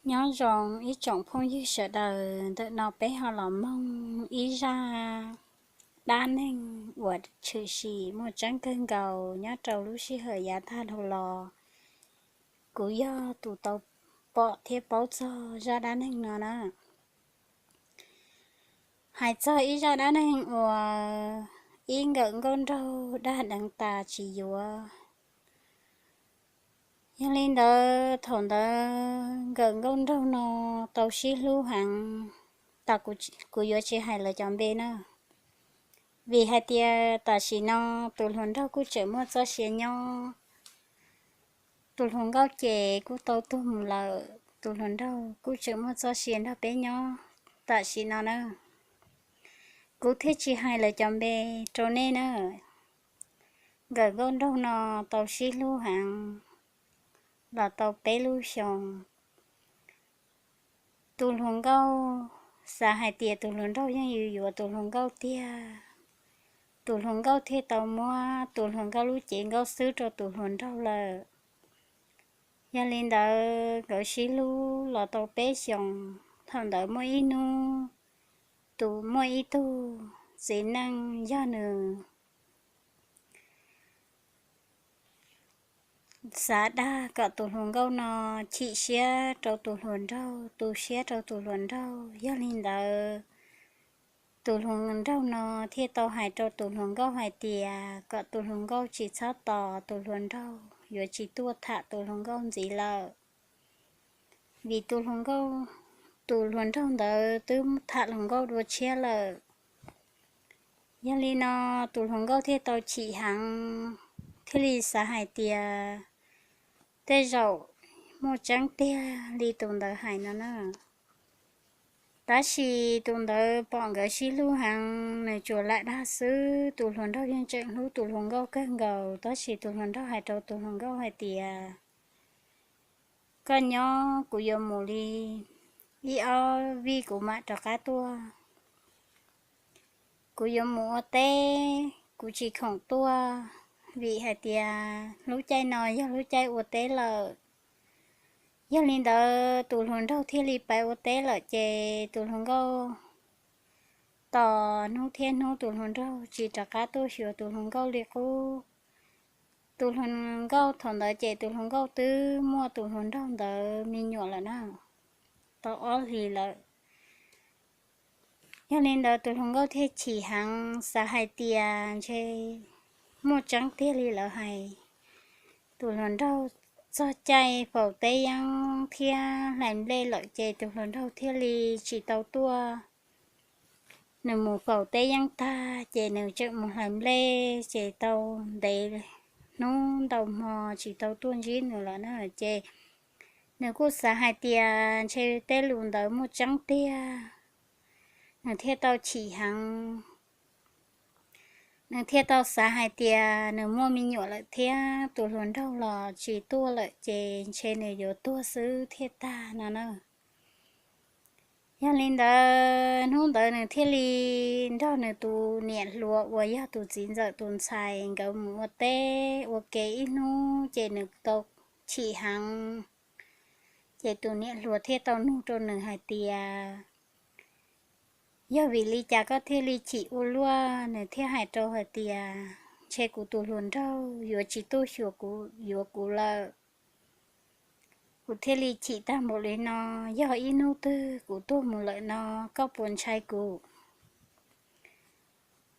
Nyob zoo ib tsoom phooj ywg sawv daws, ntawm no peb ho los mloog ib zaj dab neeg uas tshwm sim muaj tseeb kawg nkaus nyob rau lub sij hawm yav tag dhau los. Kuv yog tus tau pom thiab paub txog zaj dab neeg no na. Hais txog ib zaj dab neeg uas ib nkawm nkauj nraug dag deev tas tsis yuav. Yog li ntawd thaum ntawd nkawm nkauj nraug no tau sib hlub heev, tas kuv yuav tsis hais lawv cov npe na, vim hais tias tam sim no tus hluas nraug kuj tseem muaj txoj sia nyob. Tus hluas nkauj ces kuj tau tuag mus lawm, tus hluas nraug kuj tseem muaj txoj sia nrog peb nyob tam sim no na. Kuv thiaj tsis hais lawv cov npe rau nej na. Nkawm nkauj nraug no tau sib hlub heev los tau peb lub xyoos. Tus hluas nkauj xav hais tias tus hluas nraug yeej yuav yuav tus hluas nkauj tiag. Tus hluas nkauj thiaj tau muab tus hluas nkauj lub cev nkauj xwb rau tus hluas nraug lawm. Yog li ntawd nkawd sib hlub los tau peb xyoos. Thaum ntawd muaj ib hnub, tus muaj ib tug txiv neej yog nws xav dag kom tus hluas nkauj no chim siab rau tus hluas nraug, tu siab rau tus hluas nraug. Yog li ntawd, tus hluas nraug no thiaj tau hais rau tus hluas nkauj hais tias kom tus hluas nkauj tsis txhob tos tus hluas nraug, yuav tsis tuaj tham tus hluas nkauj ntxiv lawm. Vim tus hluas nkauj, tus hluas nraug ntawd twb tham hluas nkauj dua tshiab lawm. Yog li no, tus hluas nkauj thiaj tau chim heev, thiaj li xav hais tias tej zaum muaj tseeb tiag li tus ntawd hais no na. Tab sis tus ntawd pom nkawd sib hlub heev, nws tsuas lam dag xwb. Tus hluas nraug yeej tseem hlub tus hluas nkauj kawg nkaus, tab sis tus hluas nraug hais rau tus hluas nkauj hais tias, koj nyob, kuv yuav mus li ib ob vij kuv mam rov qab tuaj. Kuv yuav mus ua teb, kuv tsis khoom tuaj, vim hais tias lub caij no yog lub caij ua teb lawm. Yog li ntawd tus hluas nraug thiaj li pais ua teb lawm ces tus hluas nkauj tos hnub thiab hnub tus hluas nraug tsis rov qab tuaj xyuas tus hluas nkauj li qub. Tus hluas nkauj thaum ntawd ces tus hluas nkauj twb muaj tus hluas nraug ntawd me nyuam lawm na, tau ob hlis lawm. Yog li ntawd tus hluas nkauj thiaj chim heev, xav hais tias ntshe muaj tseeb tiag li lawv hais. Tus hluas nraug txog caij faus teb yeeb thiab hlais nplej lawm ces tus hluas nraug thiaj li tsis tau tuaj. Nws mus faus teb yeeb tag ces nws tseem mus hlais nplej ces tau ntev hnub ntau hmo tsis tau tuaj ntsib nws lawm na. Ces nws kuj xav hais tias ntshe tej lus ntawd muaj tseeb tiag, nws thiaj tau chim heev. Nws thiaj tau xav hais tias nws muaj me nyuam lawm thiab tus hluas nraug los tsis tuaj lawm ces ntshe nws yuav tuag xwb thiaj tag no na. Yog li ntawd hnub ntawd nws thiaj li nrog nws tus niam hluas uas yog tus txiv ntxawm tus ntxhais nkawd mus ua teb ua ke ib hnub ces nws tau chim heev. Ces tus niam hluas thiaj tau nug rau nws hais tias, yog vim li cas koj thiaj li chim ua luaj? Nws thiaj hais rau hais tias, ntshe kuv tus hluas nraug yuav tsis tuaj xyuas kuv, yuav kuv lawm. Kuv thiaj li chim tag npaum li no, yog ib hnub twg kuv tuag mus lawm no, koj puas ntshai kuv?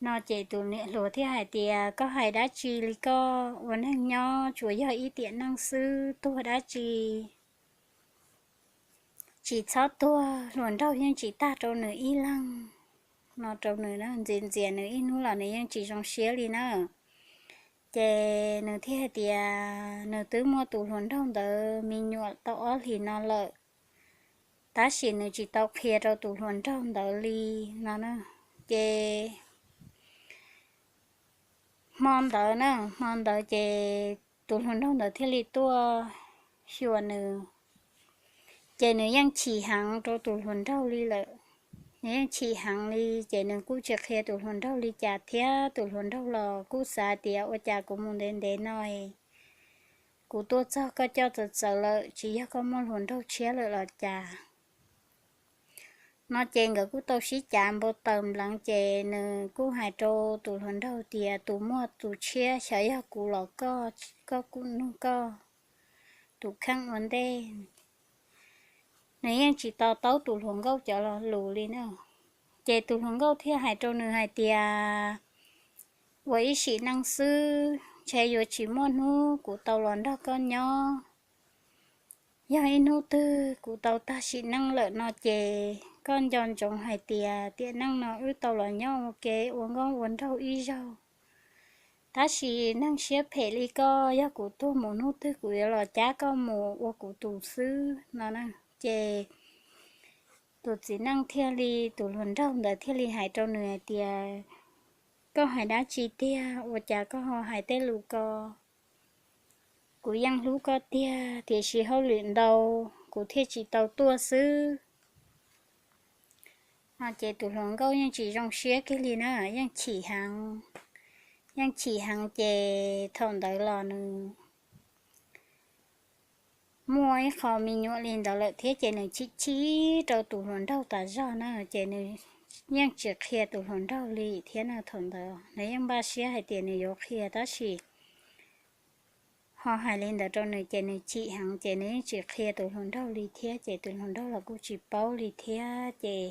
No ces tus niam hluas thiaj hais tias, koj hais dab tsi li koj? Ua neeg nyob tsuas yog ib tiam neej xwb, tuag dab tsi? Tsis txhob tuag, hluas nraug yeej tsis tag rau nws ib leeg. No rau nws ntxias ntxias nws ib hnub los nws yeej tsis zoo siab li na. Ces nws thiaj hais tias nws twb muaj tus hluas nraug ntawd me nyuam tau ob hlis no lawm, tab sis nws tsis tau qhia rau tus hluas nraug ntawd li no. Ces hmo ntawd na, hmo ntawd ces tus hluas nraug ntawd thiaj li tuaj xyuas nws. Ces nws yeej chim heev rau tus hluas nraug li lawm. Nws yeej chim heev li ces nws kuj tsis qhia tus hluas nraug li cas thiab. Tus hluas nraug los kuj xav tias ua cas kuv mus ntev ntev no es kuv tuaj txog koj coj txawv txawv lawm, tsis yog koj muaj hluas nraug tshiab lawm los cas? No ces nkawd kuj tau sib cav npau taws npleev ces nws kuj hais rau tus hluas nraug tias tus muaj tus tshiab xyov yog kuv los koj, koj kuj nug koj tus kheej ua ntej. Nws yeej tsis to taub tus hluas nkauj cov lus li na. Ces tus hluas nkauj thiaj hais rau nws hais tias, ua ib sim neej xwb ntshe yuav tsis muaj hnub kuv tau los nrog koj nyob. Yog ib hnub twg kuv tau tag sim neej lawm no ces koj nco ntsoov hais tias tiam neej no wb tau los nyob ua ke ua nkauj ua nraug ib zaug. Tab sis neeg siab phem li koj, yog kuv tuag mus hnub twg kuv yuav los cab koj mus ua kuv tus xwb no na. Ces tus txiv neej thiaj li, tus hluas nraug ntawd thiaj li hais rau nws hais tias, koj hais dab tsi tiag, ua cas koj ho hais tej lus ko? Kuv yeej hlub koj tiag, tiam sis hauj lwm ntau, kuv thiaj tsis tau tuaj xwb. Ces tus hluas nkauj yeej tsis zoo siab kiag li na, yeej chim heev, yeej chim heev ces thaum ntawd los nws muaj ib qho me nyuam li ntawd lawm thiab ces nws chim chim rau tus hluas nraug tas zog na, ces nws yeej tsis qhia tus hluas nraug li thiab na. Thaum ntawd nws yeej npaj siab hais tias nws yuav qhia tab sis ho hais li ntawd rau nws ces nws chim heev ces nws yeej tsis qhia tus hluas nraug li thiab ces tus hluas nraug los kuj tsis paub li thiab ces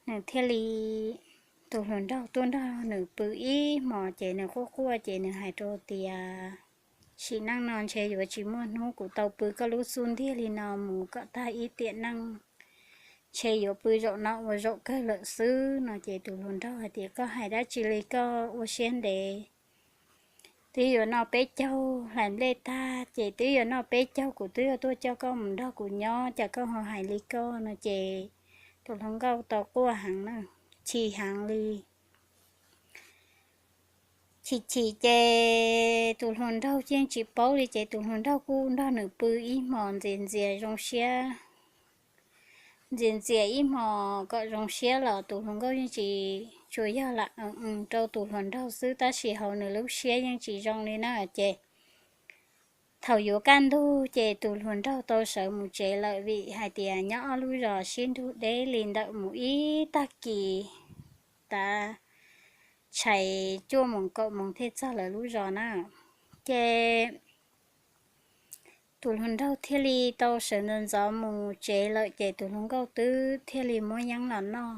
nws thiaj li, tus hluas nraug tuaj nrog nws pw ib hmos ces nws quaj quaj ces nws hais rau tias, sim neej no ntshe yuav tsis muaj hnub kuv tau pw koj lub xub ntiag li no mus kom tag ib tiam neej, ntshe yuav pw zaum no ua zaum kawg lawm xwb no ces tus hluas nraug hais tias, koj hais dab tsi li koj ua siab ntev, twb yuav noj peb caug hlais nplej tag ces twb yuav noj peb caug kuv twb yuav tuaj coj koj mus nrog kuv nyob, cas koj ho hais li koj no ces tus hluas nkauj tau quaj heev na, chim heev li. Chim chim ces tus hluas nraug yeej tsis paub li ces tus hluas nraug kuj nrog nws pw ib hmos ntxias ntxias zoo siab, ntxias ntxias ib hmos kom zoo siab los tus hluas nkauj yeej tsis, tsuas yog lam rau tus hluas nraug xwb tab sis hauv nws lub siab yeej tsis zoo li na ces thaum yuav kaj ntug ces tus hluas nraug tau sawv mus tsev lawm vim hais tias nyob ob lub zos sib nrug deb li ntawm mus ib tag kis tav tshais cuaj moos kaum moos thiaj txog lawv lub zos na. Ces tus hluas nraug thiaj li tau sawv ntxov ntxov mus tsev lawm ces tus hluas nkauj twb thiaj li muab yeeb los noj.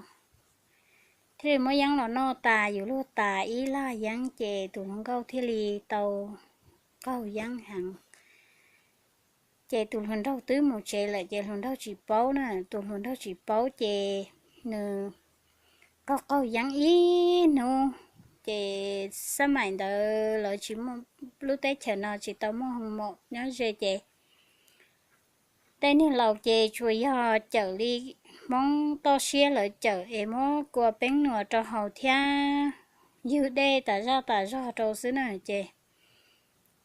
Thiaj li muab yeeb los noj tas yus luag tas ib lag yeeb ces tus hluas nkauj thiaj li tau qaug yeeb heev. Ces tus hluas nraug twb mus tsev lawm ces hluas nraug tsis paub na, tus hluas nraug tsis paub ces nws qaug qaug yeeb ib hnub. Ces xab maim ntawd lawv tsis muaj, lub teb chaws no tsis tau muaj hoo mom nyob ze ces tej niag laus ces tsuas yog cawm li Hmoob toj siab lawv cawm es muab kua peeb nuas rau haus thiab ywg dej tas zaj tas zog rau xwb na ces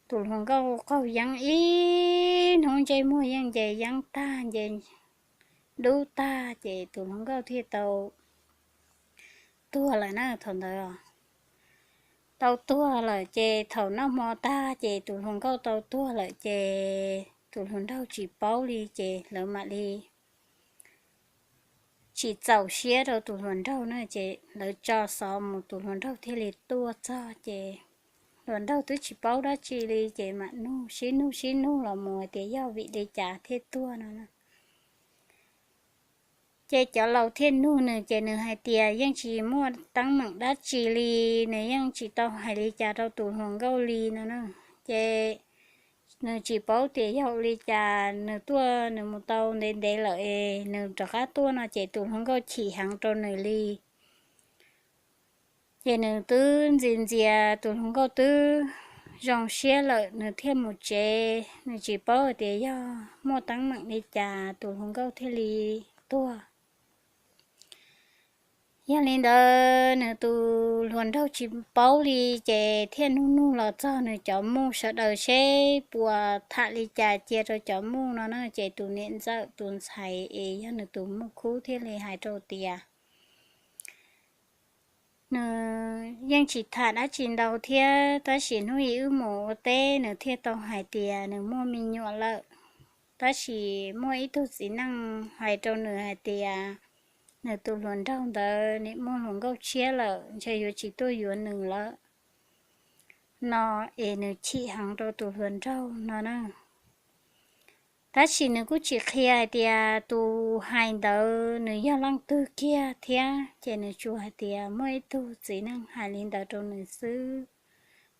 tus hluas nkauj qaug yeeb ib hnub ntsej muag yeej nce yeeb tag nce dub tag ces tus hluas nkauj thiaj tau tuag lawm na thaum ntawd. Tau tuag lawm ces thaum noj hmo tag ces tus hluas nkauj tau tuag lawm ces tus hluas nraug tsis paub li ces lawv mam li tsis txaus siab rau tus hluas nraug na ces lawv tso xov mus tus hluas nraug thiaj li tuaj txog ces hluas nraug twb tsis paub dab tsi li ces mam nug sib nug sib nug los mus hais tias yog vim li cas thiaj tuag no na. Ces cov laus thiaj nug nws ces nws hais tias yeej tsis muaj teeb meem dab tsi li, nws yeej tsis tau hais li cas rau tus hluas nkauj li no na. Ces nws tsis paub tias yog ua li cas nws tuaj nws mus tau ntev ntev lawm es nws rov qab tuaj no ces tus hluas nkauj chim heev rau nws li. Ces nws twb ntxias ntxias tus hluas nkauj twb zoo siab lawm nws thiaj mus tsev, nws tsis paub hais tias yog muaj teeb meem li cas tus hluas nkauj thiaj li tuag. Yog li ntawd nws tus hluas nraug tsis paub li ces thiaj nug nug los txog nws cov muj sawv daws seb puas tham li cas cia rau cov muj no na ces tus niam ntxawm tus ntxhais es yog nws tus muj khub thiaj li hais rau tias Nws yeej tsis tham dab tsi ntau thiab, tab sis hnub ib wb mus ua teb nws thiaj tau hais tias nws muaj me nyuam lawm. Tab sis muaj ib tug txiv neej hais rau nws hais tias nws tus hluas nraug ntawd nim muaj hluas nkauj tshiab lawm, ntshe yuav tsis tuaj yuav nws lawm no, es nws chim heev rau tus hluas nraug no na. Tab sis nws kuj tsis qhia hais tias tus hais ntawd nws yog leej twg kiag thiab, ces nws tsuas hais tias muaj ib tug txiv neej hais li ntawd rau nws xwb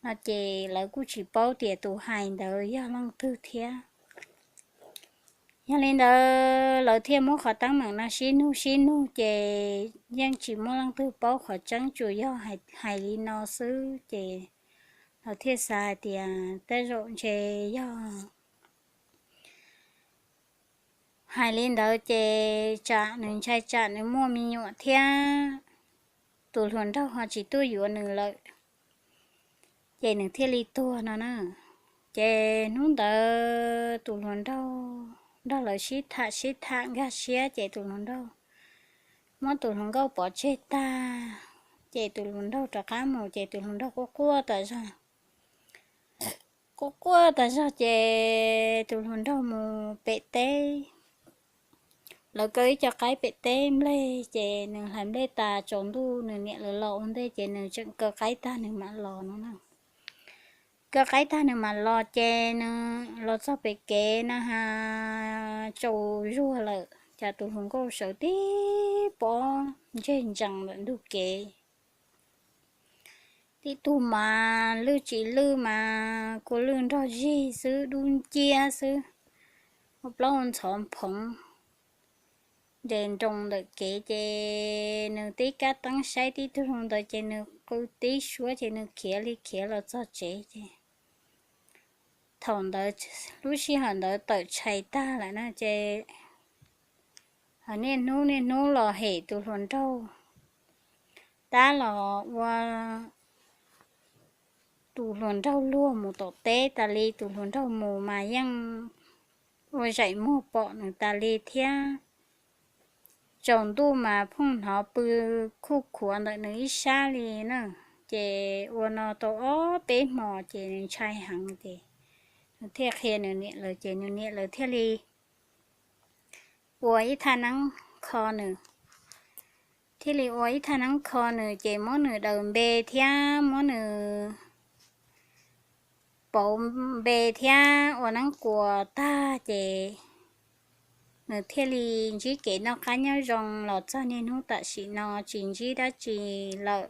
no, ces lawv kuj tsis paub tias tus hais ntawd yog leej twg thiab. Yog li ntawd lawv thiaj muab qhov teeb meem no sib nug sib nug, ces yeej tsis muaj leej twg paub qhov tseeb, tsuas yog hais li no xwb, ces lawv thiaj xav hais tias tej zaum ntshe yog hais li ntawd ces tsam nws ntshai tsam nws muaj me nyuam thiab tus hluas nraug ho tsis tuaj yuav nws lawm, ces nws thiaj li tuag no na. Ces hnub ntawd tus hluas nraug nrog lawv sib tham sib tham nkag siab, ces tus hluas nraug muab tus hluas nkauj pov tseg tag, ces tus hluas nraug rov qab mus, ces tus hluas nraug quaj quaj tas zog, quaj quaj tas zog, ces tus hluas nraug mus pem teb. Lawv kaw ib co qaib pem teb nplej, ces nws hlais nplej tas tsaus ntuj, nws niam lawv los ua ntej, ces nws tseem kaw qaib tag nws mam los no na. Kaw qaib tag nws mam los, ces nws los txog pem kev na has tsaus zuag lawm, cas tus hluas nkauj sawv tib pob ntseg ntsees lawm ntug kev. Tib tug mas lwj tsis lwj mas kua lwj nrog zig xwb, dub nciab xwb, ua plaub ua ntxhov phoov nres nroos ntawm kev, ces nws tib kab teeb saib tib tug zoo ntawd, ces nws qw tib suab, ces nws khiav li khiav los txog tsev, ces thaum ntawd lub sij hawm ntawd tawm tshais tag lawm na, ces niaj hnub niaj hnub los hem tus hluas nraug, tab los ua tus hluas nraug luag mus tom teb tas li, tus hluas nraug mus mas yeej ua zaim muag pom nws tas li thiab. Tsaus ntuj mas phooj hnov pw khuj khuav ntawm nws ib sab li na. Ces ua no tau ob peb hmo ces nws ntshai heev, ces nws thiaj qhia nws niam lawv, ces nws niam lawv thiaj li ua ib thaj neeb kho nws. Thiaj li ua ib thaj neeb kho nws, ces muab nws daws npe thiab muab nws pauv npe thiab ua neeb kuas tag, ces nws thiaj li ntsib kev noj qab nyob zoo los txog niaj hnub tam sim no tsis ntsib dab tsi lawm.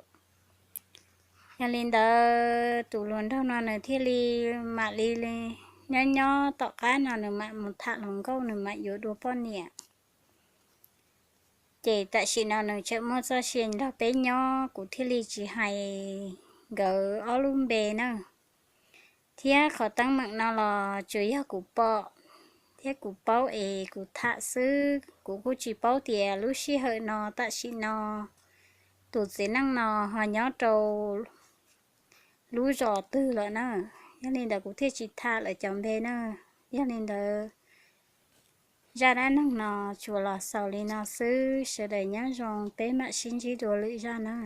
Yog li ntawd tus hluas nraug no nws thiaj li mam li nyob nyob tom qab no nws mam mus tham hluas nkauj, nws mam yuav dua poj niam. Ces tam sim no nws tseem muaj txoj sia nrog peb nyob, kuv thiaj li tsis hais nkawd ob lub npe na. Thiab qhov teeb meem no los tsuas yog kuv pom thiab kuv paub es kuv tham xwb, kuv kuj tsis paub tias lub sij hawm no tam sim no tus txiv neej no ho nyob rau lub zos twg lawm na. Yog li ntawd kuv thiaj tsis tham lawv cov npe na. Yog li ntawd zaj dab neeg no tsuas los xaus li no xwb, sawv daws nyob zoo, peb mam sib ntsib dua lwm zaj na.